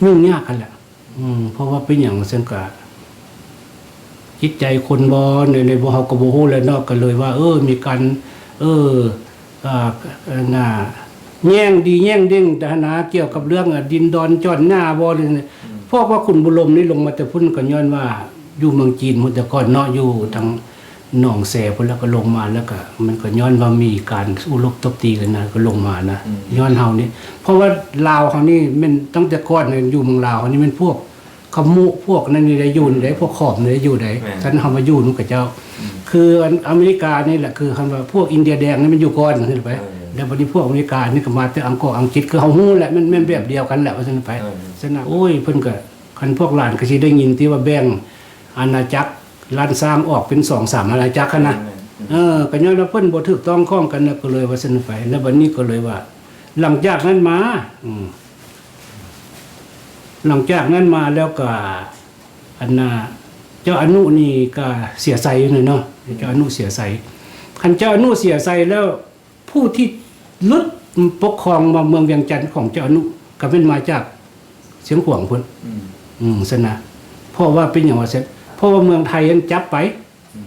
ຫຍຸ້ງຍາກຫັ້ນແຫຼະ ເພາະວ່າເປັນຫຍັງຊັ້ນກະ ຈິດໃຈຄົນບໍ່ ໃນ ໃນ ເຮົາກໍບໍ່ຮູ້ແຫຼະເນາະ ກໍເລີຍວ່າ ເອີ ມີການ ເອີ ອ່າ ອັນນ່າ ແຍ່ງດີແຍ່ງເດັ່ງຫັ້ນນະ ກ່ຽວກັບເລື່ອງ ອາ ດິນດອນຈອນຫຍ້າບໍ່ ເພາະວ່າຂຸນບູລົມນີ້ລົງມາແຕ່ພຸ້ນ ກໍຍ້ອນວ່າຢູ່ເມືອງຈີນພຸ້ນແຕ່ກ່ອນເນາະ ຢູ່ທາງໜອງແຊພຸ້ນ ແລ້ວກໍລົງມາ ແລ້ວກໍມັນກໍຍ້ອນວ່າມີການສູ້ລົບຕົບຕີກັນນະ ກໍລົງມານະ ອືມ ຍ້ອນເຮົານີ້ ເພາະວ່າລາວເຮົານີ້ແມ່ນຕັ້ງແຕ່ກ່ອນນີ້ ຢູ່ເມືອງລາວເຮົານີ້ແມ່ນພວກ ຂະມຸພວກນັ້ນນີ້ໄດ້ຢູ່ນີ້ໄດ໋ ພວກຂອມນີ້ໄດ້ຢູ່ໄດ໋ ແມ່ນ ຊັ້ນເຮົາມາຢູ່ນຳເຂົາເຈົ້າ ອືມ ຄືອັນອາເມລິການີ້ແຫຼະ ຄືຄຳວ່າພວກອິນເດຍແດງນີ້ມັນຢູ່ກ່ອນ ວ່າຊັ້ນໄປ ເອີ ແລ້ວບັດນີ້ພວກອາເມລິການີ້ກໍມາແຕ່ອັງກໍອັງກິດ ຄືເຮົາຮູ້ແຫຼະ ແມ່ນ ແມ່ນແບບດຽວກັນແຫຼະ ວ່າຊັ້ນໄປ ເອີ ຊັ້ນນະ ໂອ້ຍ ເພິ່ນກໍ ຄັນພວກຫຼານກໍຊິໄດ້ຍິນທີ່ວ່າແບ່ງອານາຈັກລ້ານຊ້າງອອກເປັນສອງສາມອານາຈັກຫັ້ນນະ ແມ່ນໆ ເອີ ກໍຍ້ອນວ່າເພິ່ນບໍ່ຖືກຕ້ອງຂ້ອງກັນນະ ກໍເລີຍວ່າຊັ້ນໄປ ແລ້ວບັດນີ້ກໍເລີຍວ່າ ຫຼັງຈາກນັ້ນມາ ອືມ ຫຼັງຈາກນັ້ນມາແລ້ວກໍ ອັນນ່າ ເຈົ້າອະນຸນີ້ກໍເສຍໄຊຢູ່ເນາະ ເຈົ້າອະນຸເສຍໄຊ ຄັນເຈົ້າອະນຸເສຍໄຊແລ້ວ ຜູ້ທີ່ລຶດປົກຄອງມາເມືອງວຽງຈັນຂອງເຈົ້າອະນຸ ກໍແມ່ນມາຈາກຊຽງຂວາງພຸ້ນ ອືມ ອືມ ຊັ້ນນະ ເພາະວ່າເປັນຫຍັງວ່າຊັ້ນ ເພາະວ່າເມືອງໄທນັ້ນຈັບໄປ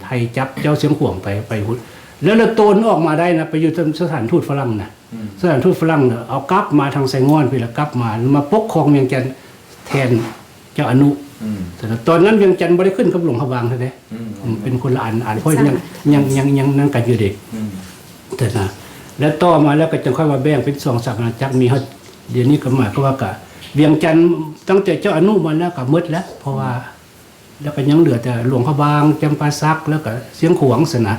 ໄທຈັບເຈົ້າຊຽງຂວາງໄປ ໄປພຸ້ນ ແລ້ວລະໂຕນອອກມາໄດ້ນະ ໄປຢູ່ສະຖານທູດຝຣັ່ງນະ ອືມ ສະຖານທູດຝຣັ່ງນະ ເອົາກັບມາທາງໄຊງ່ອນພີ້ລະ ກັບມາ ມາປົກຄອງວຽງຈັນແທນເຈົ້າອະນຸ ອືມ ແຕ່ຕອນນັ້ນວຽງຈັນບໍ່ໄດ້ຂຶ້ນກັບຫຼວງພະບາງເທື່ອເດ້ ອືມ ອືມ ເປັນຄົນລະອັນ ອັນ ເພາະຍັງ ຍັງ ຍັງ ຍັງນັ້ນກັນຢູ່ເດ້ ອືມ ແຕ່ນະ ແລ້ວຕໍ່ມາແລ້ວກໍຈັ່ງຄ່ອຍມາແບ່ງເປັນສອງສາມອານາຈັກ ມີຮອດດຽວນີ້ກໍໝາຍຄວາມວ່າ ກະວຽງຈັນຕັ້ງແຕ່ເຈົ້າອະນຸມາແລ້ວກໍໝົດແລ້ວ ເພາະວ່າ ແລ້ວກໍຍັງເຫຼືອແຕ່ຫຼວງພະບາງ ຈຳປາສັກ ແລ້ວກໍຊຽງຂວາງຊັ້ນນະ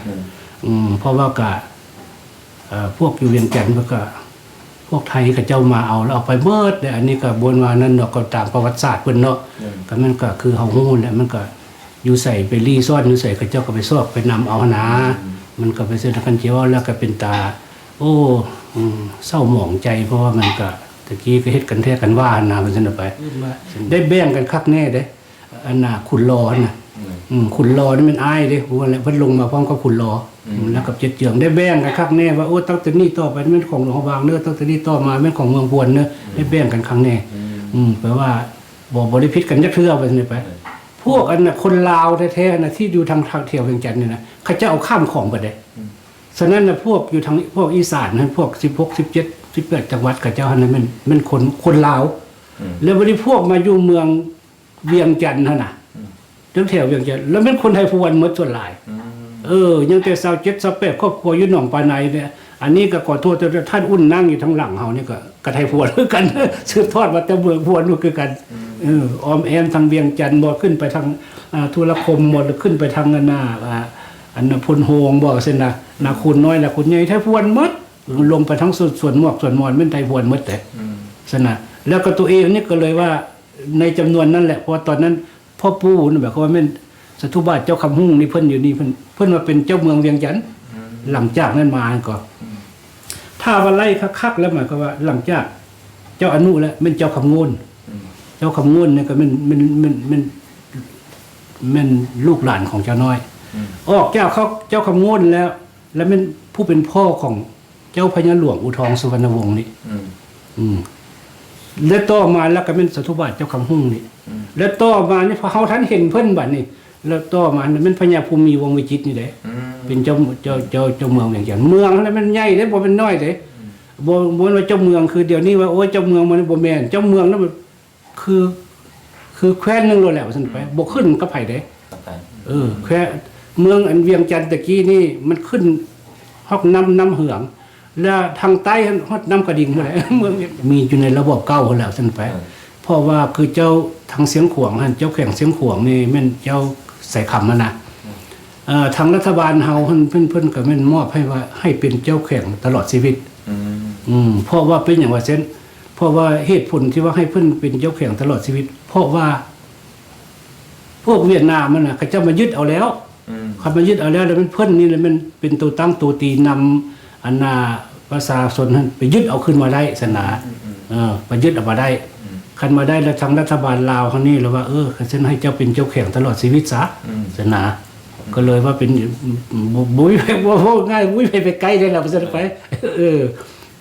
ອືມ ອືມ ເພາະວ່າກະ ເອີ ພວກຢູ່ວຽງຈັນ ເພິ່ນກະ ພວກໄທເຂົາເຈົ້າມາເອົາ ແລ້ວເອົາໄປໝົດເດ້ ອັນນີ້ກໍບໍ່ວ່ານັ້ນດອກ ກໍຕາມປະຫວັດສາດເພິ່ນເນາະ ອືມ ກໍມັນກໍຄືເຮົາຮູ້ແຫຼະ ມັນກໍຢູ່ໃສໄປລີ້ຊ່ອນຢູ່ໃສ ເຂົາເຈົ້າກໍໄປຊອກໄປນຳເອົາຫັ້ນນາ ອືມ ມັນກໍເປັນເຊັ່ນນັ້ນ ຄັນຊິເວົ້າແລ້ວກໍເປັນຕາ ໂອ້ ອືມ ເສົ້າໝອງໃຈ ເພາະວ່າມັນກໍ ແຕ່ກີ້ກໍເຮັດກັນແທ້ກັນວ່າຫັ້ນນາ ວ່າຊັ້ນໄປ ອືມ ໄດ້ແບ່ງກັນຄັກແນ່ເດ້ ອັນນ່າ ຂຸນລໍຫັ້ນນະ ອືມ ອືມ ຂຸນລໍນີ້ແມ່ນອ້າຍເດ້ ເພິ່ນລົງມາພ້ອມກັບຂຸນລໍ ອືມ ແລ້ວກັບເຈັດເຈືອງ ໄດ້ແບ່ງກັນຄັກແນ່ວ່າ ໂອ້ ຕັ້ງແຕ່ນີ້ຕໍ່ໄປແມ່ນຂອງຫຼວງພະບາງເດີ ຕັ້ງແຕ່ນີ້ຕໍ່ມາແມ່ນຂອງເມືອງພວນເດີ ອືມ ໄດ້ແບ່ງກັນຄັກແນ່ ອືມ ອືມ ແປວ່າບໍ່ ບໍ່ໄດ້ຜິດກັນຈັກເທື່ອ ວ່າຊັ້ນໄປ ອືມ ພວກອັນນ່າ ຄົນລາວແທ້ໆນະ ທີ່ຢູ່ທາງ ທາງແຖວວຽງຈັນນີ້ນະ ເຂົາເຈົ້າເອົາຂ້າມຂອງເບິດເດ້ ອືມ ສະນັ້ນນະ ພວກຢູ່ທາງ ພວກອີສານຫັ້ນ ພວກສິບຫົກ ສິບເຈັດ ສິບແປດ ຈັງຫວັດ ເຂົາເຈົ້າຫັ້ນນະ ແມ່ນ ແມ່ນຄົນ ຄົນລາວ ອືມ ແລ້ວບັດນີ້ພວກມາຢູ່ເມືອງ ວຽງຈັນຫັ້ນນະ ອືມ ແຖວວຽງຈັນ ແລ້ວແມ່ນຄົນໄທພວນໝົດສ່ວນຫຼາຍ ອືມ ເອີ ຍັງແຕ່ຊາວເຈັດ ຊາວແປດຄອບຄົວຢູ່ໜອງປາໄນເນຍ ອັນນີ້ກໍຂໍໂທດ ແຕ່ທ່ານອຸ່ນນັ່ງຢູ່ທາງຫຼັງເຮົານີ້ກໍ ກໍໄທພວນຄືກັນ ສືບທອດມາແຕ່ເມືອງພວນຄືກັນ ອືມ ເອີ ອ້ອມແອ້ມທາງວຽງຈັນບໍ ຂຶ້ນໄປທາງ ອ່າ ທຸລະຄົມບໍ ຫຼືຂຶ້ນໄປທາງອັນນ່າ ອ່າ ອັນນ່າ ໂພນໂຮງບໍ ຊັ້ນນະ ນາຄູນນ້ອຍ ນາຄູນໃຫຍ່ ໄທພວນໝົດ ລົງໄປທາງສວນ ສວນໝວກ ສວນມອນ ແມ່ນໄທພວນໝົດເດ້ ອືມ ຊັ້ນນະ ແລ້ວກໍຕົວເອງນີ້ກໍເລີຍວ່າ ໃນຈຳນວນນັ້ນແຫຼະ ເພາະວ່າຕອນນັ້ນພໍ່ປູ່ນະ ໝາຍຄວາມວ່າແມ່ນສາທຸບາດເຈົ້າຄຳຮຸ່ງນີ້ ເພິ່ນຢູ່ນີ້ ເພິ່ນ ເພິ່ນວ່າເປັນເຈົ້າເມືອງວຽງຈັນ ອືມ ຫຼັງຈາກນັ້ນມາຫັ້ນກໍ ອືມ ຖ້າວ່າໄລ່ຄັກໆແລ້ວ ໝາຍຄວາມວ່າຫຼັງຈາກເຈົ້າອະນຸແລ້ວ ແມ່ນເຈົ້າຄຳໂງ່ນ ອືມ ເຈົ້າຄຳໂງ່ນນີ້ກໍແມ່ນ ແມ່ນ ແມ່ນ ແມ່ນ ແມ່ນລູກຫຼານຂອງເຈົ້ານ້ອຍ ອືມ ອອກຈາກເຈົ້າຄຳໂງ່ນແລ້ວ ແລ້ວແມ່ນຜູ້ເປັນພໍ່ຂອງ ເຈົ້າພະຍາຫຼວງອູທອງສຸວັນນະວົງນີ້ ອືມ ອືມ ແລະຕໍ່ມາແລ້ວກໍແມ່ນສາທຸບາດເຈົ້າຄຳຮຸ່ງນີ້ ອືມ ແລະຕໍ່ມານີ້ ເຮົາທັນເຫັນເພິ່ນບັດນີ້ ແລະຕໍ່ມານີ້ແມ່ນພະຍາພູມີວົງວິຈິດນີ້ເດ້ ອືມ ເປັນເຈົ້າ ເຈົ້າ ເຈົ້າ ເຈົ້າເມືອງວຽງຈັນ ເມືອງຫັ້ນນະແມ່ນໃຫຍ່ເດ້ ບໍ່ແມ່ນນ້ອຍເດ້ ອືມ ບໍ່ ບໍ່ແມ່ນວ່າເຈົ້າເມືອງຄືດຽວນີ້ວ່າ ໂອ້ຍ ເຈົ້າເມືອງມັນບໍ່ແມ່ນ ເຈົ້າເມືອງນັ້ນ ຄື ຄືແຄວ້ນໜຶ່ງໂລດແຫຼະ ວ່າຊັ້ນໄປ ອືມ ບໍ່ຂຶ້ນກັບໃຜເດ້ ກັບໃຜ ເອີ ແຄວ້ນ ເມືອງອັນວຽງຈັນແຕ່ກີ້ນີ້ ມັນຂຶ້ນຮອດນ້ຳ ນ້ຳເຫືອງ ແລ້ວທາງໃຕ້ຫັ້ນຮອດນ້ຳກະດິງພຸ້ນແຫຼະ ເມືອງມີຢູ່ໃນລະບອບເກົ່າພຸ້ນແຫຼະ ວ່າຊັ້ນໄປ ເອີ ເພາະວ່າຄືເຈົ້າທາງຊຽງຂວາງຫັ້ນ ເຈົ້າແຂວງຊຽງຂວາງນີ້ແມ່ນເຈົ້າສາຍຄຳຫັ້ນນະ ອືມ ເອີ ທາງລັດຖະບານເຮົາຫັ້ນ ເພິ່ນ ເພິ່ນກໍແມ່ນມອບໃຫ້ວ່າ ໃຫ້ເປັນເຈົ້າແຂວງຕະຫຼອດຊີວິດ ອືມ ອືມ ເພາະວ່າເປັນຫຍັງວ່າຊັ້ນ ເພາະວ່າເຫດຜົນທີ່ວ່າໃຫ້ເພິ່ນເປັນເຈົ້າແຂວງຕະຫຼອດຊີວິດ ເພາະວ່າພວກຫວຽດນາມຫັ້ນນະ ເຂົາເຈົ້າມາຍຶດເອົາແລ້ວ ອືມ ເຂົາມາຍຶດເອົາແລ້ວ ແລ້ວແມ່ນເພິ່ນນີ້ແຫຼະແມ່ນເປັນໂຕຕັ້ງໂຕຕີນຳ ອັນນ່າ ປະຊາຊົນຫັ້ນໄປຍຶດເອົາຄືນມາໄດ້ຊັ້ນນະ ອືມ ເອີ ໄປຍຶດເອົາມາໄດ້ ອືມ ຄັນມາໄດ້ແລ້ວ ທາງລັດຖະບານລາວເຮົານີ້ລະວ່າ ເອີ ຄັນຊັ້ນໃຫ້ເຈົ້າເປັນເຈົ້າແຂວງຕະຫຼອດຊີວິດຊະ ອືມ ຊັ້ນນະ ອືມ ກໍເລີຍວ່າເປັນ ບໍ່ ບໍ່ມີໃຜ ເວົ້າ ເວົ້າງ່າຍ ບໍ່ມີໃຜໄປໃກ້ໄດ້ລະ ວ່າຊັ້ນໄປ ເອີ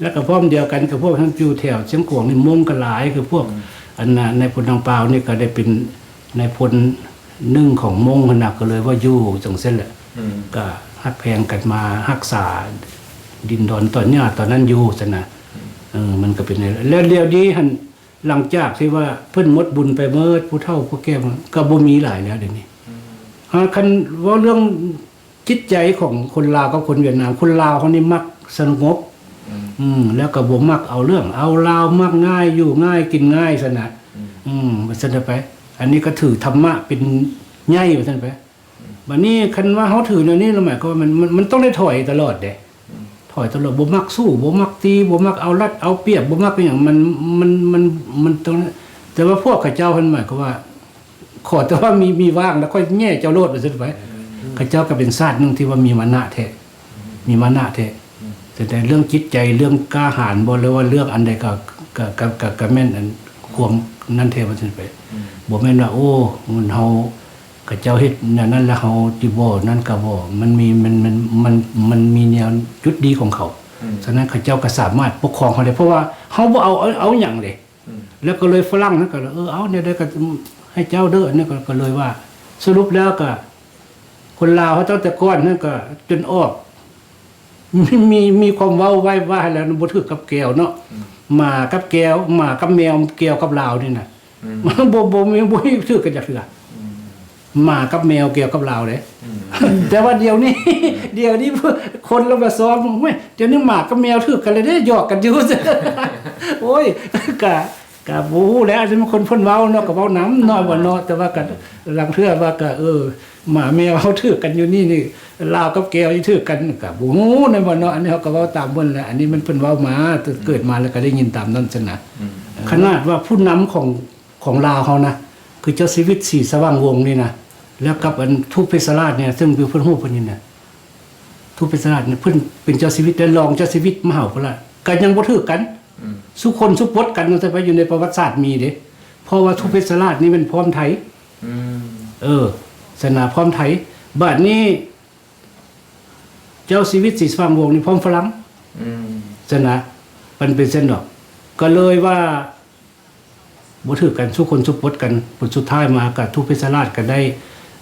ແລ້ວກໍພ້ອມດຽວກັນກັບພວກທາງຢູ່ແຖວຊຽງຂວາງນີ້ ມົ້ງກໍຫຼາຍ ຄືພວກ ອືມ ອັນນາຍພົນນຳປາວນີ້ກໍໄດ້ເປັນນາຍພົນໜຶ່ງຂອງມົ້ງຫັ້ນນະ ກໍເລີຍວ່າຢູ່ຈັ່ງຊັ້ນແຫຼະ ອືມ ກໍຮັກແພງກັນມາຮັກສາດິນດອນຕອນຫຍ້າຕອນນັ້ນຢູ່ຊັ້ນນະ ອືມ ເອີ ມັນກໍເປັນ ແລ້ວດຽວນີ້ຫັ້ນ ຫຼັງຈາກທີ່ວ່າເພິ່ນໝົດບຸນໄປເໝິດ ຜູ້ເຖົ້າຜູ້ແກ່ກໍບໍ່ມີຫຼາຍແລ້ວດຽວນີ້ ອືມ ຫາ ຄັນເວົ້າເລື່ອງ ຈິດໃຈຂອງຄົນລາວກັບຄົນຫວຽດນາມ ຄົນລາວເຮົານີ້ມັກສະຫງົບ ອືມ ອືມ ແລ້ວກໍບໍ່ມັກເອົາເລື່ອງເອົາລາວ ມັກງ່າຍ ຢູ່ງ່າຍ ກິນງ່າຍຊັ້ນນະ ອືມ ອືມ ວ່າຊັ້ນໄປ ອັນນີ້ກໍຖືທຳມະເປັນໃຫຍ່ວ່າຊັ້ນໄປ ອືມ ບັດນີ້ຄັນວ່າເຮົາຖືແນວນີ້ລະ ໝາຍຄວາມວ່າມັນ ມັນ ມັນຕ້ອງໄດ້ຖອຍຕະຫຼອດເດ້ ອືມ ຖອຍຕະຫຼອດ ບໍ່ມັກສູ້ ບໍ່ມັກຕີ ບໍ່ມັກເອົາລັດເອົາປຽບ ບໍ່ມັກອີ່ຫຍັງ ມັນ ມັນ ມັນ ມັນຕ້ອງ ແຕ່ວ່າພວກເຂົາເຈົ້າຫັ້ນ ໝາຍຄວາມວ່າ ຂໍແຕ່ວ່າມີ ມີວ່າງແລ້ວຂ້ອຍແຍ່ເຈົ້າໂລດ ວ່າຊັ້ນໄປ ອືມ ເຂົາເຈົ້າກໍເປັນຊາດໜຶ່ງທີ່ວ່າມີມານະແທ້ ອືມ ມີມານະແທ້ ອືມ ແຕ່ເລື່ອງຈິດໃຈ ເລື່ອງກ້າຫານບໍ ຫຼືວ່າເລື່ອງອັນໃດກໍ ກໍ ກໍ ກໍ ກໍແມ່ນອັນຄວາມນັ້ນແທ້ ວ່າຊັ້ນໄປ ອືມ ບໍ່ແມ່ນວ່າ ໂອ້ ມັນເຮົາ ເຂົາເຈົ້າເຮັດແນວນັ້ນແລ້ວເຮົາຊິບໍ່ນັ້ນກໍບໍ່ ມັນມີ ມັນ ມັນ ມັນ ມັນມີແນວຈຸດດີຂອງເຂົາ ອືມ ສະນັ້ນເຂົາເຈົ້າກໍສາມາດປົກຄອງເຮົາໄດ້ ເພາະວ່າເຮົາບໍ່ເອົາ ເອົາ ເອົາຫຍັງເດ້ ອືມ ແລ້ວກໍເລີຍຝຣັ່ງນັ້ນກໍເອີ ເອົາແນວໃດກໍໃຫ້ເຈົ້າເດີ ອັນນີ້ກໍ ກໍເລີຍວ່າ ສະຫຼຸບແລ້ວກໍຄົນລາວເຮົາຕັ້ງແຕ່ກ່ອນນັ້ນກໍຈົນອອກ ມີ ມີ ມີຄວາມເວົ້າໄວ້ວ່າແລ້ວບໍ່ຖືກກັບແກວເນາະ ອືມ ໝາກັບແກວ ໝາກັບແມວ ແກວກັບລາວນີ້ນະ ອືມ ບໍ່ ບໍ່ມີ ບໍ່ຖືກກັນຈັກເທື່ອ ອືມ ໝາກັບແມວ ແກວກັບລາວເດ້ ອືມ ແຕ່ວ່າດຽວນີ້ ອືມ ດຽວນີ້ຄົນລະມາຊອມ ໂອ້ຍ ດຽວນີ້ໝາກັບແມວຖືກກັນແລ້ວເດ້ ຫຍອກກັນຢູ່ ໂອ້ຍ ກະ ກະບໍ່ຮູ້ແຫຼະ ອັນນີ້ມັນຄົນເພິ່ນເວົ້າເນາະ ກະເວົ້ານຳເນາະ ວ່າເນາະ ແຕ່ວ່າກະລາງເທື່ອວ່າກະ ເອີ ໝາແມວເຮົາຖືກກັນຢູ່ນີ້ນີ້ ລາວກັບແກວຊິຖືກກັນ ກະບໍ່ຮູ້ນຳວ່າເນາະ ອັນນີ້ເຮົາກະເວົ້າຕາມເພິ່ນແຫຼະ ອັນນີ້ມັນເພິ່ນເວົ້າມາ ອືມ ເກີດມາແລ້ວກະໄດ້ຍິນຕາມນັ້ນຊັ້ນນະ ອືມ ເອີ ຂະໜາດວ່າຜູ້ນຳຂອງ ຂອງລາວເຮົານະ ຄືເຈົ້າຊີວິດ ສີສະຫວ່າງວົງນີ້ນະ ແລ້ວກັບອັນ ທຸກເພຊະລາດນີ້ ເຊິ່ງເພິ່ນຮູ້ເພິ່ນນີ້ນະ ທຸກເພຊະລາດນີ້ ເພິ່ນເປັນເຈົ້າຊີວິດ ແລະ ລອງເຈົ້າຊີວິດມະຫາອຸປະລາດ ກະຍັງບໍ່ຖືກກັນ ອືມ ສຸຄົນສຸປົດກັນ ວ່າຊັ້ນໄປ ຢູ່ໃນປະຫວັດສາດມີເດ້ ເພາະວ່າທຸກເພຊະລາດນີ້ແມ່ນພ້ອມໄທ ອືມ ເອີ ສະໜາພ້ອມໄທ ບາດນີ້ ເຈົ້າຊີວິດ ສີສະຫວ່າງວົງນີ້ພ້ອມຝຣັ່ງ ອືມ ຊັ້ນນະ ມັນເປັນຊັ້ນດອກ ກໍເລີຍວ່າ ບໍ່ຖືກກັນ ສຸຄົນສຸປົດກັນ ຜົນສຸດທ້າຍມາກະທຸກເພຊະລາດກະໄດ້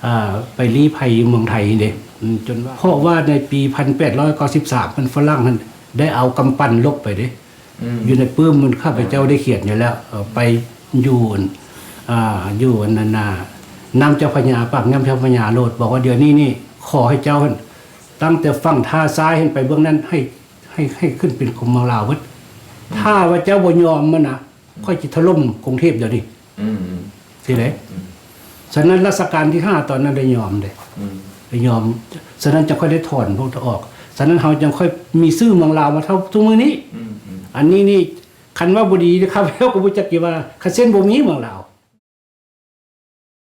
ອ່າ ໄປລີ້ໄພຢູ່ເມືອງໄທເດ້ ອືມ ຈົນວ່າ ເພາະວ່າໃນປີພັນແປດຮ້ອຍເກົ້າສິບສາມ ມັນຝຣັ່ງຫັ້ນໄດ້ເອົາກຳປັ່ນລົບໄປເດ້ ອືມ ຢູ່ໃນປຶ້ມມັນ ຂ້າພະເຈົ້າໄດ້ຂຽນຢູ່ແລ້ວ ເອີ ໄປຢູ່ ອ່າ ຢູ່ອັນນັ້ນນະ ນ້ຳເຈົ້າພະຍາ ປາກນ້ຳເຈົ້າພະຍາໂລດ ບອກວ່າດຽວນີ້ນີ້ ຂໍໃຫ້ເຈົ້າຫັ້ນ ຕັ້ງແຕ່ຝັ່ງທ່າຊ້າຍຫັ້ນໄປເບື້ອງນັ້ນ ໃຫ້ ໃຫ້ ໃຫ້ຂຶ້ນເປັນຂອງເມືອງລາວເບິດ ອືມ ຖ້າວ່າເຈົ້າບໍ່ຍອມມັນນະ ຂ້ອຍຊິຖະຫຼົ່ມກຸງເທບດຽວນີ້ ອືມ ຊີ້ເດ້ ອືມ ສະນັ້ນ ລັດຊະການທີຫ້າຕອນນັ້ນໄດ້ຍອມເດ້ ອືມ ໄດ້ຍອມ ສະນັ້ນຈັ່ງຄ່ອຍໄດ້ຖອນພວກອອກ ສະນັ້ນເຮົາຈັ່ງຄ່ອຍມີຊື່ເມືອງລາວມາເທົ່າທຸກມື້ນີ້ ອືມ ອືມ ອັນນີ້ນີ້ ຄັນວ່າບໍ່ດີ ຂ້າພະເຈົ້າກໍບໍ່ຈັກຊິວ່າ ຄັນຊັ້ນບໍ່ມີເມືອງລາວ